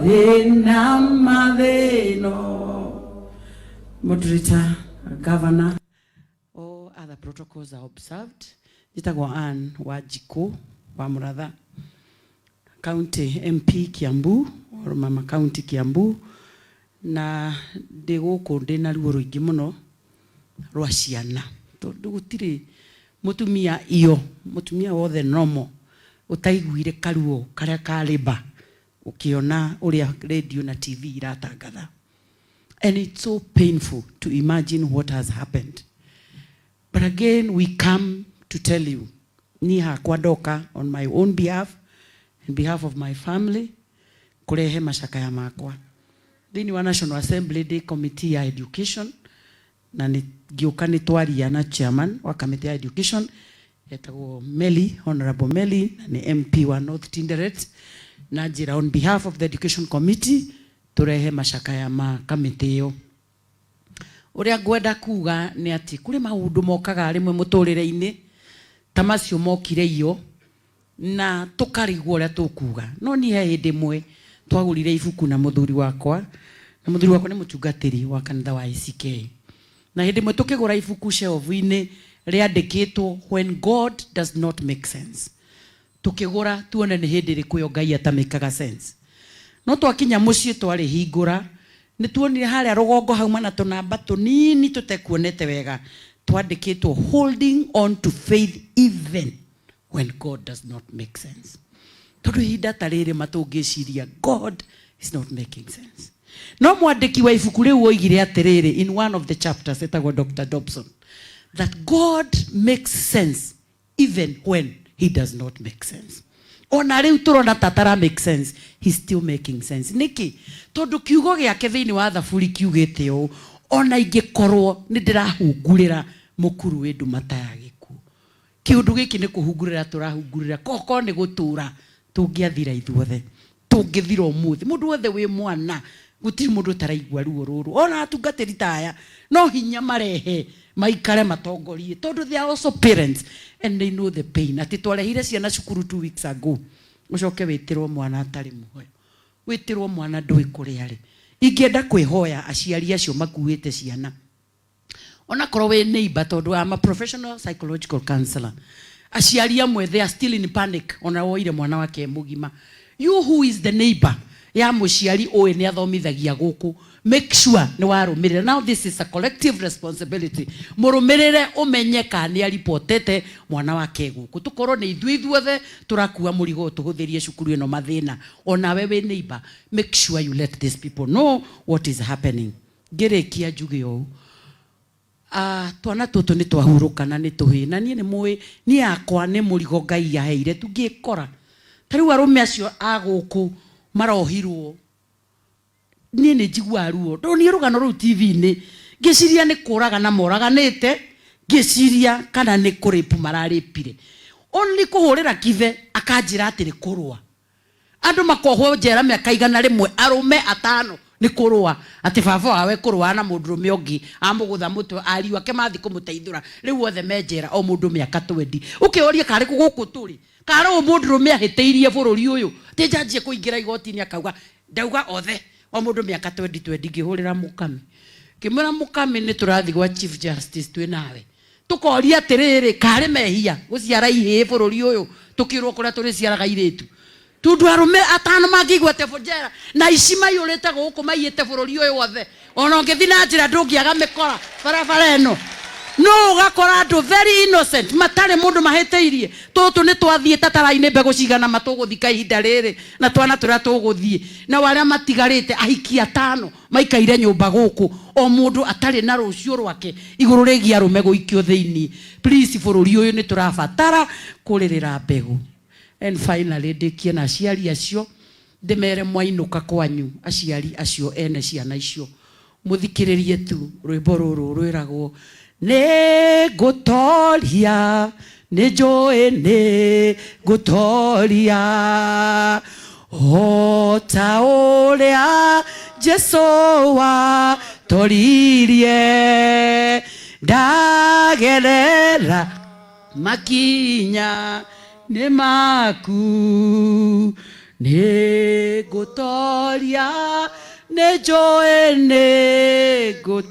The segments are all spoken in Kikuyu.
Ndĩna mathĩno. Moderator, Governor, all other protocols are observed. Njĩtagwo Ann Wanjikũ wa Mũratha, County MP Kiambu, or Mama County Kiambu, na ndĩ gũkũ ndĩ na ruo rũingĩ mũno rwa ciana, tondũ gũtirĩ mũtumia iyo, mũtumia wothe normal ũtaiguire karuo karĩa ka labour ũkĩona ũrĩa radio na TV iratangatha. And it's so painful to imagine what has happened. But again, we come to tell you, niĩ hakwa ndoka on my own behalf, in behalf of my family, kũrehe macakaya makwa. Thĩinĩ wa National Assembly ndĩ committee ya education, na nĩ ngĩũka nĩ twaria na chairman wa committee ya education, etagwo Meli, Honorable Meli, na nĩ MP wa North Tinderet, na njĩra on behalf of the education committee, tũrehe macakaya ma kamĩtĩ ĩyo. Ũrĩa ngwenda kuga nĩ atĩ kũrĩ maũndũ mokaga rĩmwe mũtũrĩre-inĩ ta macio mokire iyo na tũkarigwo ũrĩa tũkuga. No niĩ he hĩndĩ ĩmwe twagũrire ibuku na mũthuri wakwa, na mũthuri wakwa nĩ mũtungatĩri wa kanitha wa ACK. Na hĩndĩ ĩmwe tũkĩgũra ibuku shelf-inĩ rĩandĩkĩtwo When God Does Not Make Sense. Tũkĩgũra tuone nĩ hĩndĩ ĩrĩkũ ĩyo Ngai atamĩkaga sense. No twakinya mũciĩ twarĩhingũra, nĩ tuonire harĩa rũgongo hauma na tũnamba tũnini tũtekuonete wega, twandĩkĩtwo holding on to faith even when God does not make sense. Tondũ ihinda ta rĩrĩ matũngĩciria God is not making sense. No mwandĩki wa ibuku rĩu oigire atĩrĩrĩ, in one of the chapters, etagwo Dr. Dobson, that God makes sense even when he does not make sense. Ona rĩu tũrona ta tara make sense, he's still making sense. Nĩkĩ? Tondũ kiugo gĩake thĩinĩ wa Thaburi kiugĩte ũũ, ona ingĩkorwo nĩ ndĩrahungurĩra mũkuru wĩ nduma ta ya gĩkuũ. Kĩũndũ gĩkĩ nĩ kũhungurĩra tũrahungurĩra, koko nĩ gũtũra tũngĩathira ithuothe, tũngĩthira ũmũthĩ. Mũndũ wothe wĩ mwana, gũtirĩ mũndũ ũtaraigua ruo rũrũ. Ona atungatĩri ta aya no hinya marehe maikare matongorie, tondũ they are also parents and they know the pain. Atĩ twarehire ciana cukuru 2 weeks ago, ũcoke wĩtĩrwo mwana atarĩ muoyo, wĩtĩrwo mwana ndũĩ kũrĩa arĩ. Ingĩenda kwĩhoya aciari acio makuĩte ciana, onakorwo wĩ neighbor, tondũ I'm a professional psychological counselor, aciari amwe they are still in panic ona woire mwana wake mũgima. You who is the neighbor ya mũciari ũĩ nĩ athomithagia gũkũ, make sure nĩ warũmĩrĩra. Now this is a collective responsibility. Mũrũmĩrĩre ũmenye kana nĩ aripotete mwana wake gũkũ, tũkorwo nĩ ithuĩ ithuothe tũrakua mũrigo tũhũthĩrie cukuru ĩno mathĩna. Onawe wĩ neighbor, make sure you let these people know what is happening. Ngĩrĩkia njuge ũũ, twana tũtũ nĩ twahurũka na nĩ tũhĩ, na niĩ nĩ mũĩ niĩ yakwa nĩ mũrigo Ngai aheire tungĩkora ta rĩu arũme acio a gũkũ marohirwo, niĩ nĩ njiguaga ruo. Ndonire rũgano rũu TV-inĩ ngĩciria nĩ kũragana moraganĩte, ngĩciria kana nĩ kũrĩpu mararĩpire, only kũhũrĩra kibe akanjĩra atĩ nĩ kũrũa. Andũ makohwo njera mĩaka 100, arũme atano nĩ kũrũa, atĩ baba wawe kũrũa na mũndũrũme ũngĩ amũgũtha mũtwe, ariũ ake mathi kũmũteithũra, rĩu othe me njera, o mũndũ mĩaka 20. Ũkĩũrie karĩ kũ gũkũ tũrĩ, karĩ ũyũ mũndũrũme ahĩtĩirie bũrũri ũyũ, atĩ njanjie kũingĩra igoti-inĩ akauga ndauga othe o mũndũ mĩaka 20 20. Ngĩhũrĩra mũkami ngĩmwĩra, mũkami, nĩ tũrathiĩ gwa Chief Justice twĩ nawe, tũkoria atĩrĩrĩ, karĩ mehia gũciara ihĩĩ bũrũri ũyũ tũkĩrwo kũrĩa tũrĩciaraga irĩtu? Tundu arũme atano mangĩigua atĩa njera na ici maiyũrĩte gũkũ, maiyĩte bũrũri ũyũ wothe? Ona ũngĩthiĩ na njĩra ndũngĩaga mĩkora barabara ĩno, no ũgakora andũ very innocent matarĩ mũndũ mahĩtĩirie. Tũtũ nĩ twathiĩ tatara-inĩ mbegũ cigana matũgũthika ihinda rĩrĩ na twana tũrĩa tũgũthiĩ na arĩa matigarĩte, ahiki atano maikaire nyũmba gũkũ, o mũndũ atarĩ na rũciũ rwake igũrũ rĩgiĩ arũme gũikio thĩinĩ. Please, bũrũri ũyũ nĩ tũrabatara kũrĩrĩra mbegũ. And finally, ndĩkie na aciari acio, ndĩmere mwainũka kwanyu, aciari acio ene ciana icio, mũthikĩrĩrie tu rwĩmbo rũrũ rwĩragwo nĩ ngũtoria, nĩ njũĩ nĩ ngũtoria, o ta ũrĩa Jesu watoririe, ndagerera makinya nĩ maku. Nĩ ngũtoria, nĩ njũĩ nĩ ngũ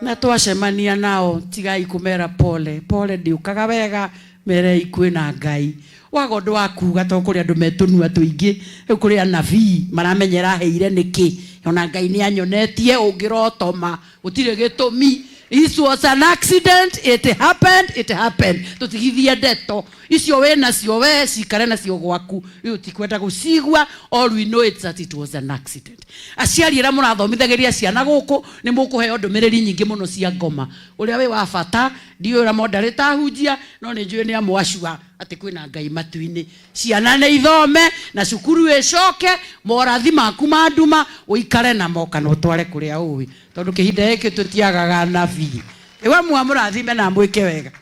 na twacemania nao, tigai kũmera pole pole, ndiũkaga wega, merei kwĩna Ngai. Waga ũndũ wa kuga, to kũrĩ andũ metũnua tũingĩ rĩu, kũrĩ anabii maramenyera heire nĩkĩ, ona Ngai nĩ anyonetie ũngĩrotoma gũtirĩ gĩtũmi. It was an accident, it happened, it happened. Tũtigithie ndeto icio wĩ nacio, we cikare nacio gwaku, rĩu tikwenda gũcigua. All we know is that it was an accident. Aciari arĩa mũrathomithagĩria ciana gũkũ, nĩ mũkũheo ndũmĩrĩri nyingĩ mũno cia ngoma. Ũrĩa wĩ wa bata, ndiũĩ ũrĩa mondarĩte ahunjia, no nĩ njũĩ nĩ amwacua atĩ kwĩna Ngai matu-inĩ. Ciana nĩ ithome na cukuru ĩcoke, morathi maku ma nduma ũikare namo kana ũtware kũrĩa ũĩ, tondũ kĩhinda gĩkĩ tũtiagaga nabii. Ĩwe mwa mũrathime na mwĩke wega.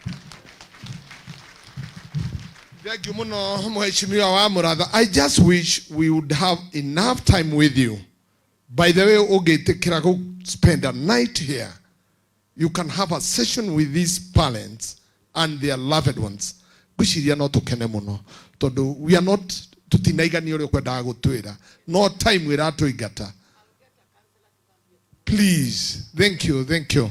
Thank you muno, Mheshimiwa wa Muratha. I just wish we would have enough time with you. By the way, ũngĩtĩkĩra go spend a night here, you can have a session with these parents and their loved ones. Ngwĩciria no tũkene mũno tondũ we are not, tũtinaigania ũrĩa ũkwendaga gũtwĩra, no time ĩratũingata. Please, thank you, thank you.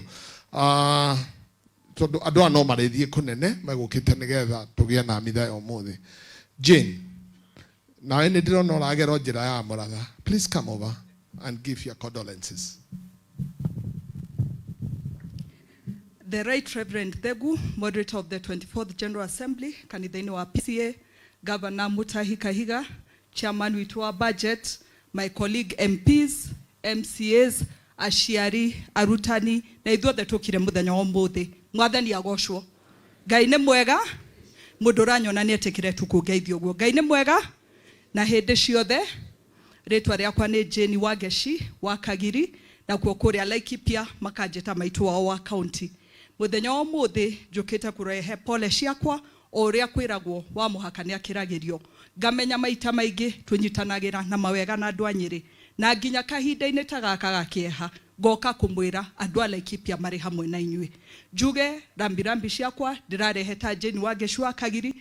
Tondũ andũ aya no marĩthiĩ kũnene megũkĩte nĩgetha tũgĩe na mitha ya ũmũthĩ. Jane, nawe nĩ ndĩrona ũragera njĩra ya Mũratha. Please come over and give your condolences. The Right Reverend Thegu, Moderator of the 24th General Assembly, kanitha-inĩ wa PCA, Governor Mutahi Kahiga, Chairman witũ wa budget, my colleague MPs, MCAs, aciari, arutani, na ithuothe tũkire mũthenya wa ũmũthĩ. Mwathani agocwo. Ngai nĩ mwega, mũndũ ũranyona nĩ etĩkĩre tu kũngeithia ũguo. Ngai nĩ mwega, na hĩndĩ ciothe. Rĩtwa rĩakwa nĩ Jane Wangeci wa Kagiri, nakuo kũrĩa Laikipia makanjĩta maitũ wao wa county. Mũthenya wa ũmũthĩ njũkĩte kũrehe pole ciakwa, o ũrĩa kwĩragwo wa mũhaka nĩ akĩragĩrio. Ngamenya maita maingĩ tũnyitanagĩra na mawega na andũ a Nyĩrĩ, na nginya kahinda-inĩ ta gaka ga kĩeha ngoka kũmwĩra andũ a Laikipia marĩ hamwe na inyuĩ. Njuge rambirambi ciakwa ndĩrarehe ta Jane Wangeci wa Kagiri,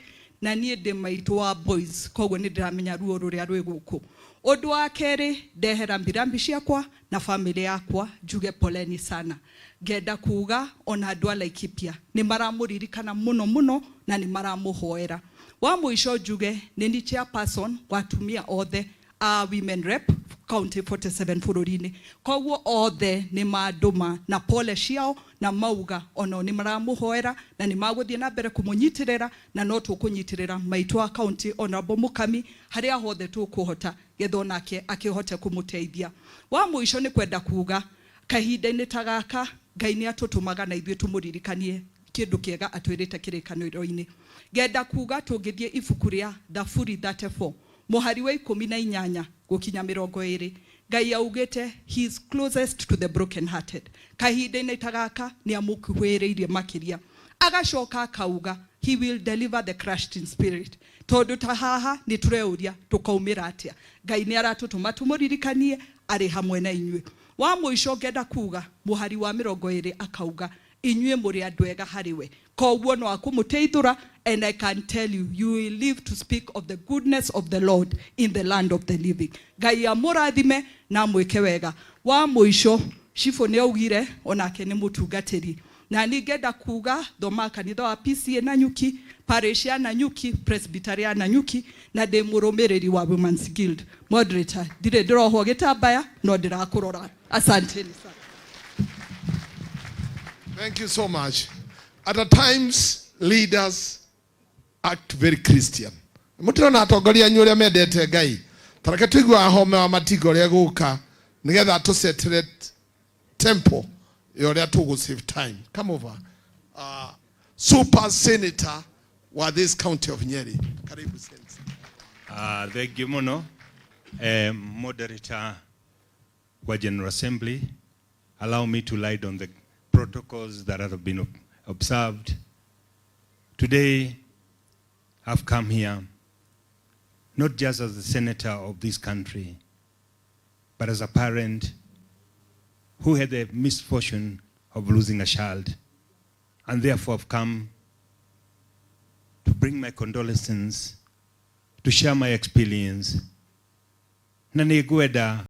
na niĩ ndĩ maitũ wa boys, koguo nĩ ndĩramenya ruo rũrĩa rwĩ gũkũ. Ũndũ wa kerĩ, ndehe rambirambi ciakwa na family yakwa, njuge poleni sana. Ngenda kuga ona andũ a Laikipia nĩ maramũririkana mũno mũno na nĩ maramũhoera. Wa mũico njuge nĩ ni chairperson wa atumia othe a women rep county 47 bũrũri-inĩ, koguo othe nĩ mandũma na pole ciao na mauga onao nĩ maramũhoera na nĩ magũthiĩ na mbere kũmũnyitĩrĩra, na no tũkũnyitĩrĩra maitũ wa county, Honorable Mukami, harĩa hothe tũkũhota getha onake akĩhote kũmũteithia. Wa mũico nĩ kwenda kuga kahinda-inĩ ta gaka Ngai nĩ atũtũmaga na ithuĩ tũmũririkanie kĩndũ kĩega atwĩrĩte kĩrĩkanĩro-inĩ. Ngenda kuga tũngĩthiĩ ibuku rĩa Thaburi 34 mũhari wa 18 gũkinya 20, Ngai augĩte he is closest to the broken hearted. Kahinda-inĩ ta gaka nĩ amũkuhĩrĩirie makĩria. Agacoka akauga he will deliver the crushed in spirit. Tondũ ta haha nĩ tũreũria tũkaumĩra atĩa, Ngai nĩ aratũtũma tũmũririkanie arĩ hamwe na inyuĩ. Wa mũico ngenda kuga mũhari wa 20 akauga inyuĩ mũrĩ andũ ega harĩ we, koguo no akũmũteithũra. And I can tell you, you will live to speak of the goodness of the Lord in the land of the living. Ngai amũrathime na amwĩke wega. Wa mũico, cibũ nĩ augire onake nĩ mũtungatĩri, na niĩ ngenda kuga thoma kanitha wa PCA Nanyuki, parish ya Nanyuki, presbytery ya Nanyuki, na ndĩ mũrũmĩrĩri wa Women's Guild. Moderator, ndirĩ ndĩrohwo gĩtambaya no ndĩrakũrora. Asanteni sana. Thank you so much. At a times, leaders act very Christian. Mũtirona atongoria anyu ũrĩa mendete Ngai. Tareke tũigue ahome wa matinga ũrĩa gũka nĩgetha tũsetere tempo ya ũrĩa tũgũ save time. Come over. Super senator wa this county of Nyeri. Karibu, senator. Thank you muno. Moderator wa General Assembly, allow me to light on the protocols that have been observed. Today, I've come here not just as the senator of this country, but as a parent who had the misfortune of losing a child, and therefore I've come to bring my condolences, to share my experience, Na nĩ ngwenda